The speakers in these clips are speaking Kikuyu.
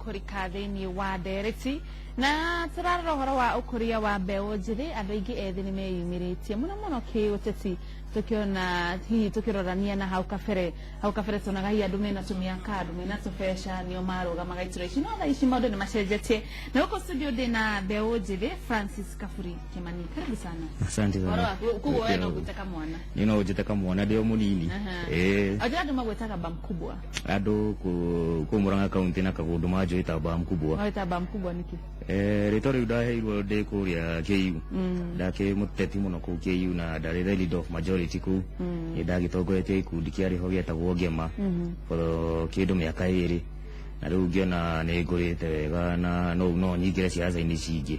Kũrika thĩinĩ wa ndereti na tũrarora ũhoro wa ũkũria wa mbeũ njĩthĩ. Andũ aingĩ ethĩ nĩ meyumĩrĩtie mũno mũno kĩũteti, tũkĩona hihi tũkĩrorania na hau kabere. Hau kabere tuonaga hihi andũ mena tũmĩaka, andũ mena tũbeca nĩo marũgamaga itura ici, no thaa ici maũndũ nĩ macenjetie. Na gũkũ studio ndĩna mbeũ njĩthĩ Francis Kaburi Kimani, karibu sana. Asante ũhoro sana. Waku koguo we no ngwĩte kamwana? Niĩ no ũnjĩte kamwana, ndĩ o mũnini. Ĩĩ. Ajua andũ magwĩtaga ba mkubwa. Andũ kũu Murang'a County na Kagundu manjũĩ ta ba mkubwa. Magwĩtaga ba mkubwa nĩkĩ? Rĩtwa rĩu ndaheirwo ndĩ kũrĩa KU. Ndakĩrĩ mũteti mũno kũu KU na ndarĩ the leader of majority kũu. Nĩ ndagĩtongoretie gĩkundi kĩarĩ ho gĩetagwo Ngema for kĩndũ mĩaka 2, na rĩu ngĩona nĩ ngũrĩte wega na no nyingĩre ciaca-inĩ ici ingĩ,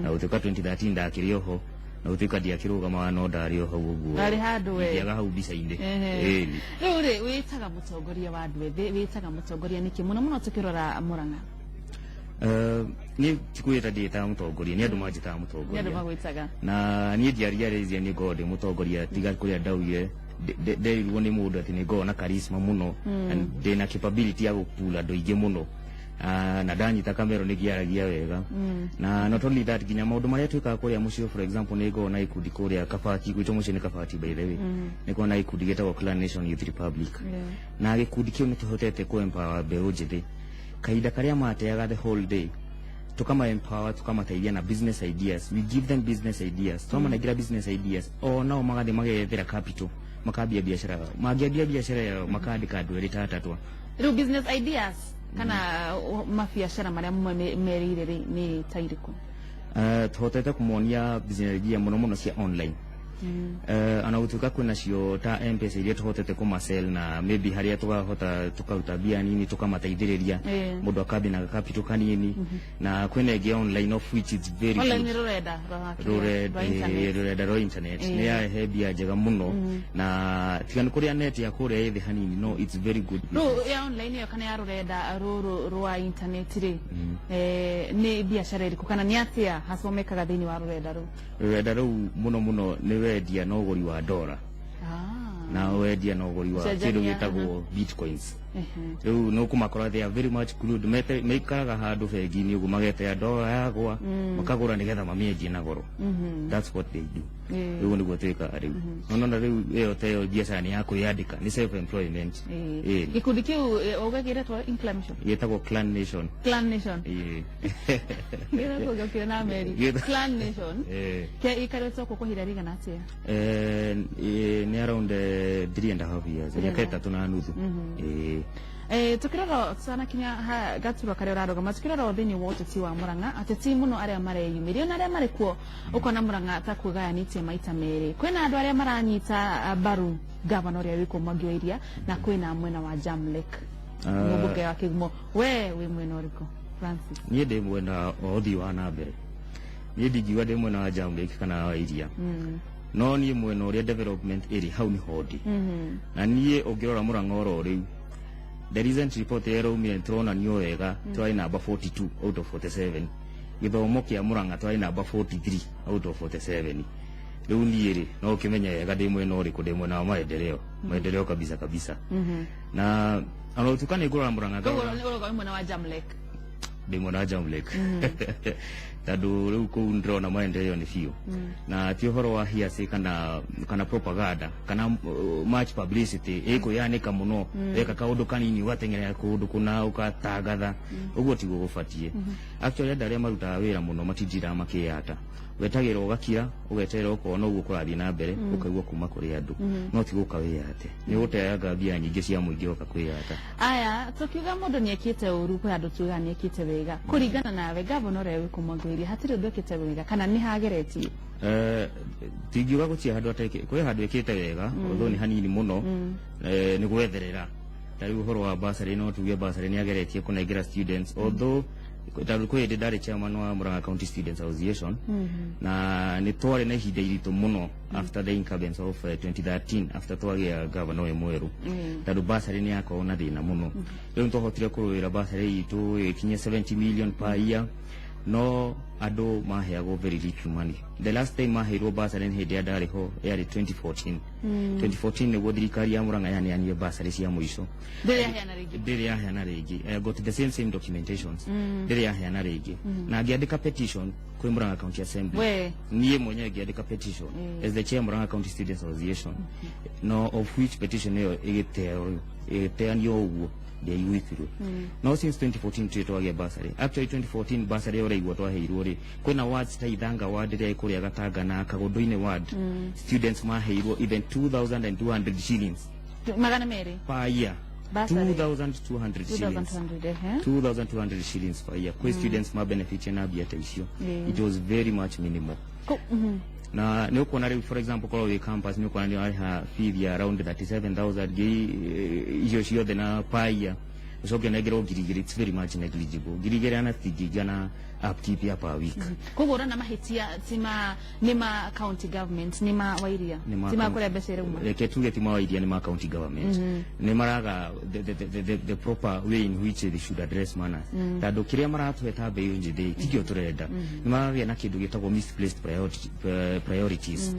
na gũtuĩka 2013 ndakĩrĩ oho, na gũtuĩka ndiakĩrũgamaga no ndarĩ o hau ũguo. Ndarĩ handũ we. Ingĩaga hau mbica-inĩ. Ĩni. Rĩu rĩ, wĩtaga mũtongoria wa andũ ethĩ, wĩtaga mũtongoria nĩkĩ, mũno mũno tũkĩrora Mũrang'a? Niĩ ti kwĩta ndĩtaga mũtongoria, nĩ andũ manjĩtaga Nĩ andũ mũtongoria. Magwĩtaga. Na niĩ ndiarealize nĩ ngoragwo ndĩ mũtongoria tiga kũrĩa ndaugire nderirwo nĩ mũndũ atĩ nĩ ngoragwo na charisma mũno na ndĩna capability ya gũpula andũ aingĩ mũno. Na ndanyita kamero nĩ ngĩaragia wega, na not only that, nginya maũndũ marĩa twĩkaga kũrĩa mũciĩ. For example, nĩ ngoragwo na gĩkundi kũrĩa Kabati gwitũ mũciĩ, nĩ Kabati by the way, nĩ ngoragwo na gĩkundi gĩtagwo Clan Nation Youth Republic, na gĩkundi kĩu nĩ tũhotete kũ empower mbeũ njĩthĩ. Kahinda karĩa mateaga the whole day, tukama empower, tukamateithia na business ideas. We give them business ideas, twamanengera business ideas, o nao magathiĩ magethera capital, makambia biacara yao. Mangĩambia biacara yao, makandĩka andũ erĩ ta atatũ. Rĩu business ideas kana mabiacara marĩa merĩire rĩ, nĩ ta irĩkũ? Tuhotete kũmonia business idea mũno mũno cia online. Ona gũtuĩka kwĩna cio ta M-Pesa iria tũhotete kũmasell, na maybe harĩa tũkahota tũkaruta mbia nini tũkamateithĩrĩria, mũndũ akambia na capital kanini, na kwĩna ĩngĩ online, of which is very online good. Nĩ rũrenda rwa rũrenda rwa internet. Rũrenda rwa internet nĩ yarehe mbia njega mũno, na tiga nĩ kũrĩa net ya kũrĩa ĩthĩ hanini, no it's very good business. Rĩu ya online ĩyo kana ya rũrenda rũrũ rwa internet rĩ, nĩ biacara ĩrĩkũ kana nĩ atĩa haswa mekaga thĩinĩ wa rũrenda rũu? Rũrenda rũu mũno mũno nĩ wendia na ũgũri wa ndora na wendia na ũgũri wa kĩndũ Ũcenjania, gĩtagwo bitcoins. Rĩu nĩ ũkũmakora they are very much glued. Maikaraga handũ bengi-inĩ ũguo, mageterera ndora yagwa makagũra nĩgetha mamĩendie na goro. That's what they do. Rĩu nĩguo twĩkaga rĩu. Nona rĩu ĩyo ta ĩyo biacara nĩ ya kwĩyandĩka, nĩ self employment. Ĩĩ. Gĩkundi kĩu wauga gĩretwo Inclamation? Gĩtagwo Clan Nation. Clan Nation. Ĩĩ. Gĩretwo na meri Clan Nation. Ĩĩ. Kĩa ikarĩtwo kũ kwa ihinda rĩigana atĩa? Nĩ around 3.5 years, mĩaka 3.5. Ĩĩ. Tukirora tutanakinya gaturwa karĩa ũrarũgama, tukirora thĩinĩ wa ũteti wa Murang'a, ateti mũno arĩa mareyumĩria na arĩa marĩ kuo, ũkona Murang'a ta kwĩgayanĩtie maita merĩ. Kwĩna andũ arĩa maranyita mbaru gavana ũrĩa wĩkuo Mwangi wa Iria, na kwĩna mwena wa Jamlek, mũmbunge wa Kĩgumo. We wĩ mwena ũrĩkũ, Francis? Niĩ ndĩ mwena wa ũthii wa na mbere. Niĩ ndingiuga ndĩ mwena wa Jamlek kana wa Iria, no niĩ mwena ũrĩa development ĩrĩ hau nĩho ndĩ. Na niĩ ũngĩrora Mũrang'a oro rĩu, the recent report ĩrĩa ĩraumire, tũronanio wega tũrarĩ namba 42 out of 47. Gĩthomo kĩa Mũrang'a tũrarĩ namba 43 out of 47. Rĩu niĩ rĩ, no ũkĩmenye wega ndĩ mwena ũrĩkũ. Ndĩ mwena wa maendeleo, maendeleo kabisa kabisa. Na ona gũtuĩka nĩ ngũrora Mũrang'a Koguo ngarora ũrauga wĩ mwena wa Jamlek? Ndĩ mwena wa Jamlek, tondũ rĩu kũu ndĩrona maendeleo nĩ biũ, na ti ũhoro wa hearsay kana propaganda kana much publicity ĩkwĩyanĩka mũno. Weka kaũndũ kanini, ũgateng'erera kũndũ kũna ũgatangatha, ũguo tiguo gũbatiĩ. Actually, andũ arĩa marutaga wĩra mũno matinjiraga makĩyata. Wetagĩrwo ũgakira, ũgeterera, ũkona ũguo kũrathiĩ na mbere, ũkaigua kuma kũrĩ andũ, no ti gũka wĩyate. Nĩ ũgũteanga mbia nyingĩ cia mũingĩ woka kwĩyata. Aya, tukiuga mũndũ nĩ ekĩte ũru, kwĩ andũ tugaga nĩ ekĩte wega. Kũringana nawe, gavana ũrĩa wĩkũ Mwangi wa Iria, hatirĩ ũndũ ekĩte wega kana nĩ hageretie? Tingiuga gũtirĩ handũ kwĩ handũ ĩkĩte wega, although nĩ hanini mũno. Nĩ gwetherera ta rĩu ũhoro wa bursary, no tuge bursary nĩ ageretie kũnengera students, although tondũ kwĩ hĩndĩ ndarĩ chairman wa Murang'a County Students Association, na nĩ twarĩ na ihinda iritũ mũno after the incumbents of 2013, after twagĩa governor ũyũ mwerũ, tondũ bursary nĩ yakorwo na thĩna mũno. Rĩu nĩ twahotire kũrũĩra bursary itũ ĩkinye 70 million per year, no Andũ maheagwo very little money. The last time maheirwo bursary nĩ hĩndĩ ya ndarĩ ho, yarĩ 2014. 2014 nĩguo thirikari ya Murang'a yaneanire bursary cia mũico. Ndĩrĩ yaheana rĩngĩ? Ndĩrĩ yaheana rĩngĩ. I got the same documentations. Ndĩrĩ yaheana rĩngĩ, na ngĩandĩka petition kwĩ Murang'a County Assembly. We? Niĩ mwenyewe ngĩandĩka petition as the chair, Murang'a County Students Association, no of which petition ĩyo ĩgĩteo, ĩgĩteanio ũguo, ndĩaiguithirwo. No since 2014 tũrĩ twagĩa bursary. Actually, 2014 bursary ĩyo ũraigua twaheirwo rĩ, kwĩna wards ta Ithanga ward ĩrĩa ĩkũrĩa Gatanga na Kagũndũ-inĩ ward, students maheirwo even 2200 shillings. 200. Per year. Bursary. 2200 shillings. 2200, ehe. 2200 shillings per year kwĩ students ma benefit na mbia ta icio. It was very much minimal. Na nĩ ũkuona rĩu, for example, korwo wĩ campus, nĩ ũkuona nĩ warĩha fees ya around 37,000 ngiri icio ciothe na per year, ũcoke ũnengerwo 2,000. It's very much negligible. 2,000 ana citingĩigana upkeep ya per week. Koguo ũrona mahĩtia ti ma nĩ ma county government, nĩ ma Wairia? Nĩ ma ti ma kũrĩa mbeca irauma? Reke tuge ti ma Wairia, nĩ ma county government. Nĩ maraga the proper way in which they should address manners, tondũ kĩrĩa maratũhe ta mbeũ njĩthĩ tikĩo tũrenda. Nĩ maragĩa na kĩndũ gĩtagwo misplaced priorities.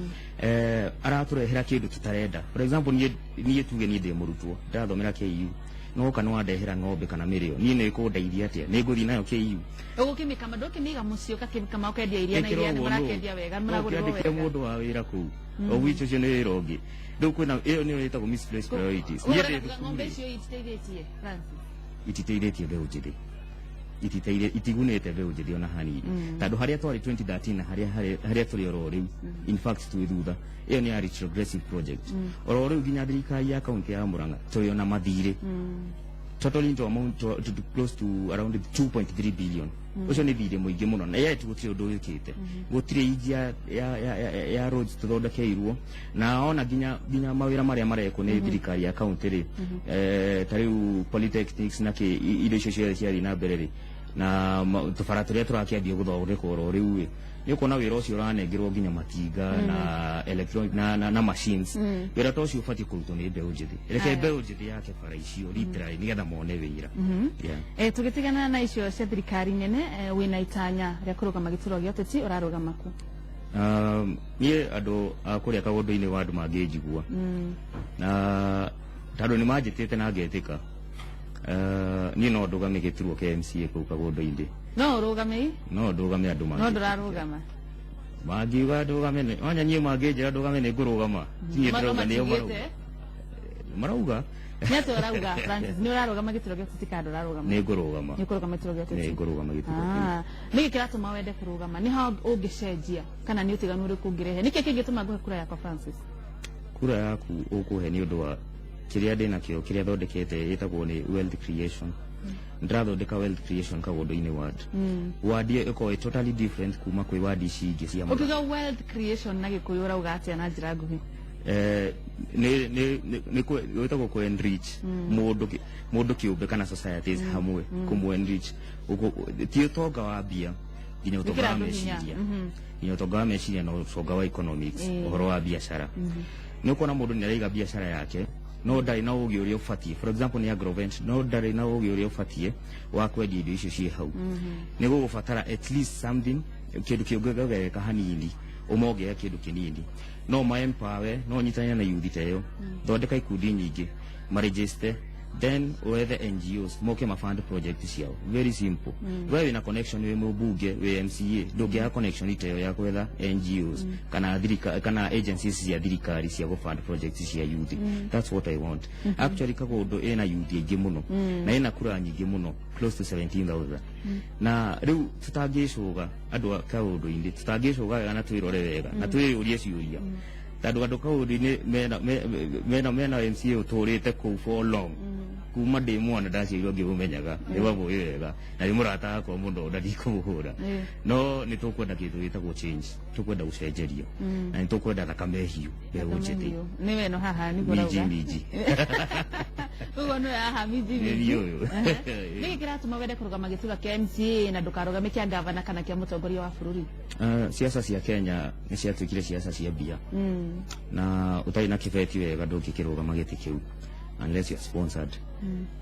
Aratũrehera kĩndũ tũtarenda. For example, niĩ tuge niĩ ndĩ mũrutwo, ndĩrathomera KU, no ũka nĩ wandehera ng'ombe kana mĩrĩo, niĩ nĩ kũndeithia atĩa? Nĩ ngũthiĩ nayo KU? Ũgũkĩmĩkama, ndũkĩmĩiga mũciĩ, ũgakĩmĩkama, ũkendia iria na iria nĩ mũrakĩendia wega, nĩ mũragũrĩrwo ũkĩandĩkĩre wega. Mũndũ wa wĩra kũu o which ũcio nĩ wĩra ũngĩ. Rĩu kwĩna ĩyo nĩyo ĩtagwo misplaced priorities. Niĩ ndĩ Ũrona kuga ng'ombe thukuru-rĩ, icio ititeithĩtie, Francis? Ititeithĩtie mbeũ njĩthĩ, itigunĩte mbeũ njĩthĩ ona hanini, tondũ harĩa twarĩ 2013 na harĩa tũrĩ oro rĩu, in fact twĩ thutha. Ĩyo nĩ ya retrogressive project. Oro rĩu nginya thirikari ya kaunti ya Murang'a tũrĩ ona mathirĩ total into amount to close to around 2.3 billion. Ũcio nĩ thirĩ mũingĩ mũno, na yet gũtirĩ ũndũ wĩkĩte, gũtirĩ inji ya roads tũthondekeirwo, na ona nginya mawĩra marĩa marekwo nĩ thirikari ya kaunti rĩ, ta rĩu polytechnics na kĩ, indo icio ciothe ciathiĩ na mbere rĩ, na tũbara tũrĩa tũrakĩambia gũthondekwo oro rĩu rĩ, nĩ ũkuona wĩra ũcio ũranengerwo nginya matinga na electronic na machines. Wĩra ta ũcio ũbatiĩ kũrutwo nĩ mbeũ njĩthĩ. Reke Aya. mbeũ njĩthĩ yake bara icio literally nĩgetha mone wĩra. Yeah. Tũgĩtigana na icio cia thirikari nene, wĩna itanya rĩa kũrũgama gĩturwa gĩa ũteti, ũrarũgama kũ? Niĩ andũ a kũrĩa Kagũndũ-inĩ wa andũ mangĩnjigua na tondũ nĩ manjĩtĩte na ngetĩka, niĩ no ndũgame gĩturwa kĩa MCA kũu Kagũndũ-inĩ. No ũrũgame? No ndũgame, andũ No mangĩtĩkia. ndũrarũgama? Mangiuga ndũgame onya niĩ mangĩnjĩra ndũgame nĩ ngũrũgama. Niĩ ndĩrauga nĩo marauga. Matigĩte. Marauga. Nĩ atĩa ũrauga, Francis? Nĩ ũrarũgama gĩturwa gĩa ũteti kana ndũrarũgama? Nĩ ngũrũgama. Nĩ ũkũrũgama gĩturwa gĩa ũteti? Nĩ ngũrũgama gĩturwa kĩu. Ah, nĩkĩ kĩratũma wende kũrũgama? Nĩ ha ũngĩcenjia kana nĩ ũtiganu ũrĩkũ ũngĩrehe? Nĩkĩ kĩngĩtũma ngũhe kura yakwa, Francis? Kura yaku ũkũhe nĩ ũndũ wa kĩrĩa ndĩ nakĩo, kĩrĩa thondekete, ĩtagwo nĩ wealth creation. Ndĩrathondeka wealth creation Kagũndũ-inĩ ward. Ward ĩyo ĩkoragwo ĩ totally different kuma kwĩ ward ici ingĩ cia Murang'a. Ũkiuga wealth creation na Gĩkũyũ ũrauga atĩa na njĩra nguhĩ? Nĩ gwĩtagwo kũ enrich mũndũ kĩũmbe kana societies hamwe, kũmũ enrich. Ti ũtonga wa mbia, nginya ũtonga Gwĩkĩra wa andũ hinya. meciria, nginya ũtonga wa meciria na ũtonga wa economics, ũhoro wa biacara. Nĩ ũkuona mũndũ nĩ araiga biacara yake no ndarĩ na ũgĩ ũrĩa ũbatiĩ. For example, nĩ agrovet, no ndarĩ na ũgĩ ũrĩa ũbatiĩ wa kwendia indo icio ciĩ hau. Nĩ gũgũbatara at least something, kĩndũ kĩngĩongerereka hanini, ũmongerere kĩndũ kĩnini, no ma empower, no nyitane na youth ta ĩyo, thondeka ikundi nyingĩ, maregister, then wethe NGOs moke ma fund project ciao. Very simple. We wĩna connection, wĩ mũmbunge, wĩ MCA, ndũngĩaga connection ta ĩyo ya gwetha NGOs kana thirika kana agencies cia thirikari cia gũ fund project cia youth. That's what I want. Actually, Kagũndũ ĩna youth aingĩ mũno na ĩna kura nyingĩ mũno, close to 17,000, na rĩu tũtangĩcũga andũ a Kaũndũ-inĩ, tũtangĩcũga wega na twĩrore wega na twĩyũrie ciũria, tondũ andũ Kaũndũ-inĩ mena MCA ũtũrĩte kũu for long, kuma ndĩ mwana, ndaciarirwo ngĩmũmenyaga, nĩ wamũĩ wega na nĩ mũrata wakwa mũno na ndikũmũhũra. No nĩ tũkwenda kĩndũ gĩtagwo change, tũkwenda gũcenjerio na nĩ tũkwenda thakame hiũ, mbeũ njĩthĩ. Nĩ weno haha nĩguo Minji. ũrauga? Minji. Ũguo nĩwe haha minji? Nĩ Minji. niĩ ũyũ. Nĩkĩ kĩratũma wende kũrũgama gĩturwa kĩa MCA na ndũkarũgame kĩa gavana kana kĩa mũtongoria wa bũrũri? Siasa cia Kenya nĩ ciatuĩkire siasa cia mbia, na ũtarĩ na kĩbeti wega ndũngĩkĩrũgama gĩtĩ kĩu unless you are sponsored.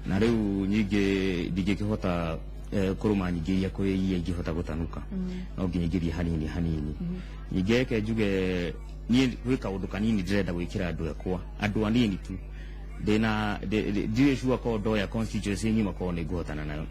Na rĩu nyingĩ ndingĩkĩhota Kũrũma nyingĩ iria kwĩ iria ingĩhota gũtanuka, no nginya ingĩthiĩ hanini hanini. Ningĩ reke njuge niĩ gwĩ kaũndũ kanini ndĩrenda gwĩkĩra andũ akwa, andũ anini tu. Ndĩna ndirĩ sure korwo ndoya constituency ng'ima korwo nĩ ngũhotana nayo.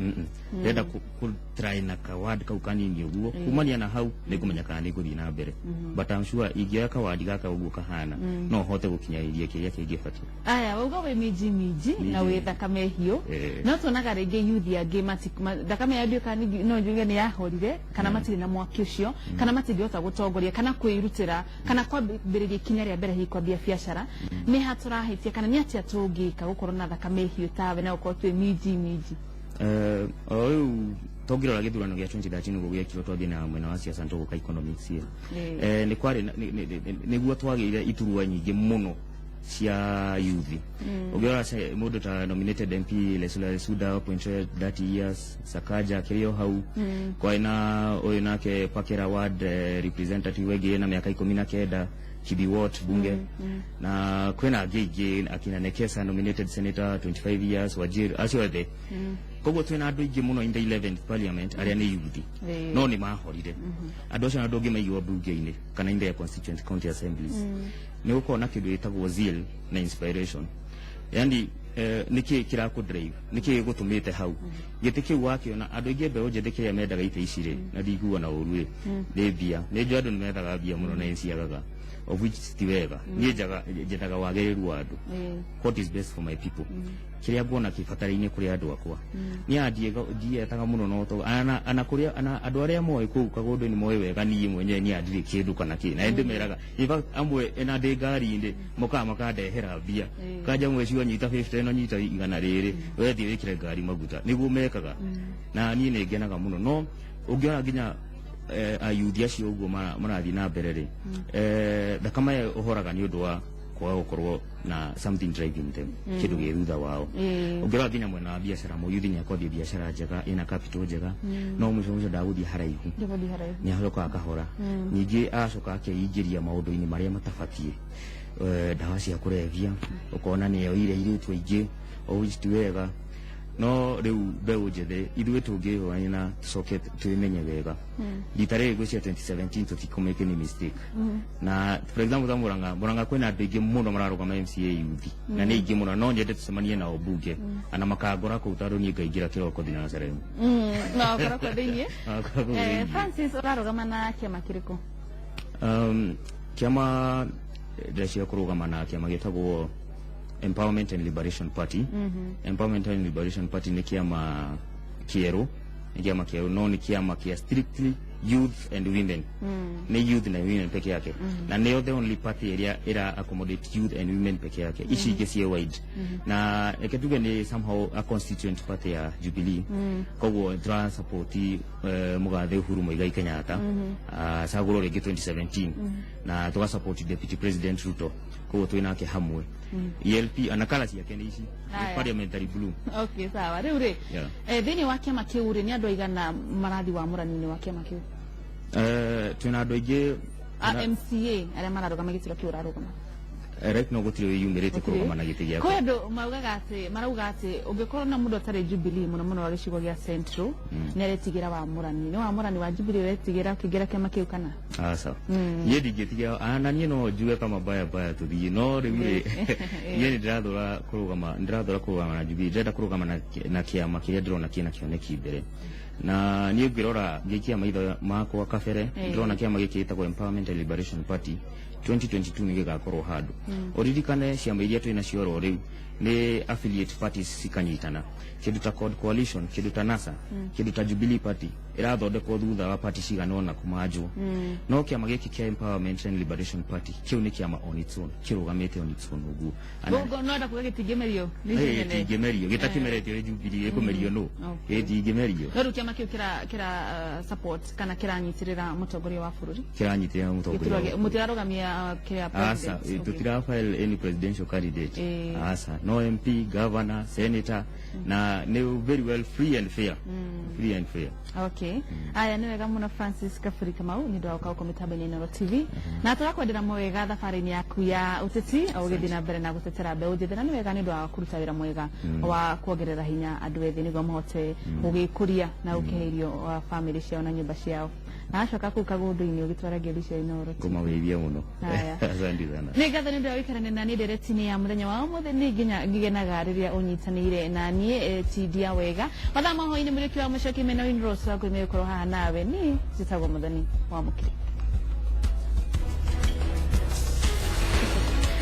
Ndĩrenda kũ try na kaward kau kanini ũguo. Kumania na hau nĩ ngũmenya kana nĩ ngũthiĩ na mbere, but I'm sure ingĩoya kaward gaka ũguo kahana, no hote gũkinyĩria kĩrĩa kĩngĩbatiĩ. Aya, wauga wĩ minji minji na wĩ thakame hiũ. No tuonaga rĩngĩ youth angĩ thakame yao ndiũĩ kana no njuge nĩ yahorire, kana matirĩ na mwaki ũcio, kana matingĩhota gũtongoria kana kwĩrutĩra kana kwambĩrĩria ikinya rĩa mbere, hihi kwambia biacara. Nĩ ha tũrahĩtia, kana nĩ atĩa tũngĩka gũkorwo na thakame hiũ tawe na gũkorwo twĩ minji minji? O rĩu tũngĩrora gĩthurano gĩa 2013 ũguo gĩekirwo, twathiĩ na mwena wa siasa, tũgũka economics ĩ. Nĩ kwarĩ nĩguo twagĩire iturwa nyingĩ mũno cia youth. Ũngĩrora mũndũ ta nominated MP Lesuda, Lesuda point 30 years, Sakaja akĩrĩ o hau, kwarĩ na ũyũ nake Pakera ward representative wengĩ na mĩaka 19, Kibiwot bunge, na kwĩna angĩ aingĩ akina Nekesa, nominated senator, 25 years, Wajir, acio othe. Koguo twĩna andũ aingĩ mũno in the 11th parliament arĩa nĩ youth, no nĩ mahorire andũ acio, na ndũngĩmaigua mbunge-inĩ kana in their constituent county assemblies. Nĩ gũkorwo na kĩndũ gĩtagwo zeal na inspiration, yani nĩkĩ kĩrakũ drive, nĩkĩ gĩgũtũmĩte hau gĩtĩ kĩu wakĩona. Andũ aingĩ mbeũ njĩthĩ kĩrĩa mendaga itĩ ici rĩ, na ndiguo na ũru rĩ, nĩ mbia. Nĩ njũĩ andũ nĩ methaga mbia mũno na nĩciagaga, of which ti wega. Niĩ njaga njethaga wagĩrĩru wa andũ, what is best for my people, kĩrĩa nguona kĩbatara-inĩ kũrĩ andũ akwa. Niĩ ndietaga mũno na ũtonga ana kũrĩa ana andũ arĩa moĩ kũu Kagũndũ nĩ moĩ wega niĩ mwenyewe niĩ ndirĩ kĩndũ kana kĩ, na ndĩmeraga, in fact amwe ena ndĩ ngari-inĩ mokaga makandehera mbia, kanja mweci nyita 50, ĩno nyita 100 rĩrĩ, wethiĩ wĩkĩre ngari maguta. Nĩguo mekaga, na niĩ nĩ ngenaga mũno. No ũngĩona nginya ayuthi acio ũguo marathiĩ na mbere rĩ, thakame ĩyo ũhoraga nĩ ũndũ wa kwaga gũkorwo na something driving them, kĩndũ gĩ thutha wao. Ũngĩrora nginya mwena wa biacara, mũyuthi nĩ akwambia biacara njega ĩna capital njega, no mũico mũico ndagũthiĩ haraihu. Ndĩgũthiĩ haraihu. Nĩ acokaga kahora, ningĩ agacoka akeingĩria maũndũ-inĩ marĩa matabatiĩ, ndawa cia kũrebia, ũkona nĩ oire airĩtu aingĩ, o which ti wega. No rĩu mbeũ njĩthĩ ithuĩ tũngĩhũrania na tũcoke twĩmenye wega, rita rĩrĩ ngwĩciria 2017 tũtikũmake any mistake. Na for example ta Murang'a, Murang'a kwĩna andũ aingĩ mũno mararũgama MCA youth, na nĩ aingĩ mũno. No nyende tũcemanie nao mbunge ana makangora kũu, tondũ niĩ ngaingĩra kĩroko thinacara ĩmwe. No ũkorwo kuo thĩiniĩ. Agakorwo kũu thĩiniĩ. Francis, ũrarũgama na kĩama kĩrĩkũ? Kĩama ndĩreciria kũrũgama na kĩama gĩtagwo Empowerment and Liberation Party. Empowerment and Liberation Party nĩ kĩama kĩerũ, nĩ kĩama kĩerũ, no nĩ kĩama kĩa strictly youth and women. Nĩ youth na women peke yake, na nĩyo the only party ĩrĩa ĩra accommodate youth and women peke yake. Ici ingĩ ciĩ wide, na reke tuge nĩ somehow a constituent party ya Jubilee. Koguo tũra support mũgathe Uhuru Muigai Kenyatta acagũrwo rĩngĩ 2017, na tũga support Deputy President Ruto. Koguo twĩ nake hamwe ELP, ana kala ciake nĩ ici, nĩ Aya. parliamentary blue. Okay, sawa. Rĩu rĩ, thĩinĩ wa kĩama kĩu rĩ, nĩ andũ aigana marathi wa mũrani-inĩ wa kĩama kĩu? Twĩna andũ aingĩ. A MCA arĩa mararũgama gĩturwa kĩu ũrarũgama? Right now gũtirĩ wĩyumĩrĩtie kũrũgama na gĩtĩ gĩakwa. Kwĩ andũ maugaga atĩ, marauga atĩ ũngĩkorwo na mũndũ atarĩ Jubilee mũno mũno wa gĩcigo gĩa Central, nĩ aretigĩra wamũrani. Nĩ wamũrani wa Jubilee ũretigĩra ũkĩingĩra kĩama kĩu kana? Aca, niĩ ndingĩtiga ana, niĩ no njuge kama baya baya tũthiĩ, no rĩu rĩ, niĩ nĩ ndĩrathũra kũrũgama, nĩ ndĩrathũra kũrũgama na Jubilee. Ndĩrenda kũrũgama na kĩama kĩrĩa ndĩrona kĩna kĩoneki mbere, na niĩ ngĩrora ngĩikia maitho makwa kabere, ndĩrona kĩama gĩkĩ gĩtagwo Empowerment and Liberation Party 2022 nĩ gĩgakorwo handũ. Ũririkane ciama iria twĩ nacio oro rĩu nĩ affiliate parties cikanyitana, kĩndũ ta CORD coalition, kĩndũ ta NASA, kĩndũ ta Jubilee Party ĩrathondekwo thutha wa party cigana ũna kũmanjwo. No kĩama gĩkĩ kĩa Empowerment and Liberation Party kĩu nĩ kĩama on its own, kĩrũgamĩte on its own ũguo. Ũguo no kuga gĩtingĩmerio nĩ icio nene. Gĩtingĩmerio, gĩtakĩmeretio nĩ Jubilee gĩkũmerio nũ? Gĩtingĩmerio. No rĩu kĩama kĩu kĩra support kana kĩranyitĩrĩra mũtongoria wa bũrũri? Kĩranyitĩrĩra mũtongoria wa bũrũri. Mũtirarũgamia ya kĩrĩa Aca. president? Tutira file any presidential candidate. Aca, no MP, governor, senator, na nĩ very well free and fair, free and fair. Okay, aya, nĩ wega mũno, Francis Kaburi Kamau, nĩ ũndũ wa gũka gũkũ mĩtambo-inĩ ya Inooro TV, na tũrakwendera mwega thabarĩ-inĩ yaku ya ũteti o ũgĩthiĩ na mbere na gũtetera mbeũ njĩthĩ, na nĩ wega nĩ ũndũ wa kũruta wĩra mwega wa kuongerera hinya andũ ethĩ nĩguo mahote gũgĩkũria na gũkĩhe irio wa famĩlĩ ciao na nyũmba ciao, na acoka kũu kagũndũ-inĩ ũgĩtwara ngeithi cia Inooro TV. Ngũmageithia mũno. Haya. Asante sana. Nĩ ngatho nĩ ũndũ wa gũikarania na niĩ ndereti-inĩ ya mũthenya wa ũmũthĩ. Nĩ nginya ngigenaga rĩrĩa ũnyitanĩire na niĩ. Tindia wega. Mathaa ma hwaĩ-inĩ, mũrĩki wa mũcoki mena Winrose wa kwĩmĩ gũkorwo haha nawe. Niĩ njĩtagwo Mũthoni wa Mũkiri.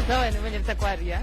Nowe nĩ menyete kwaria.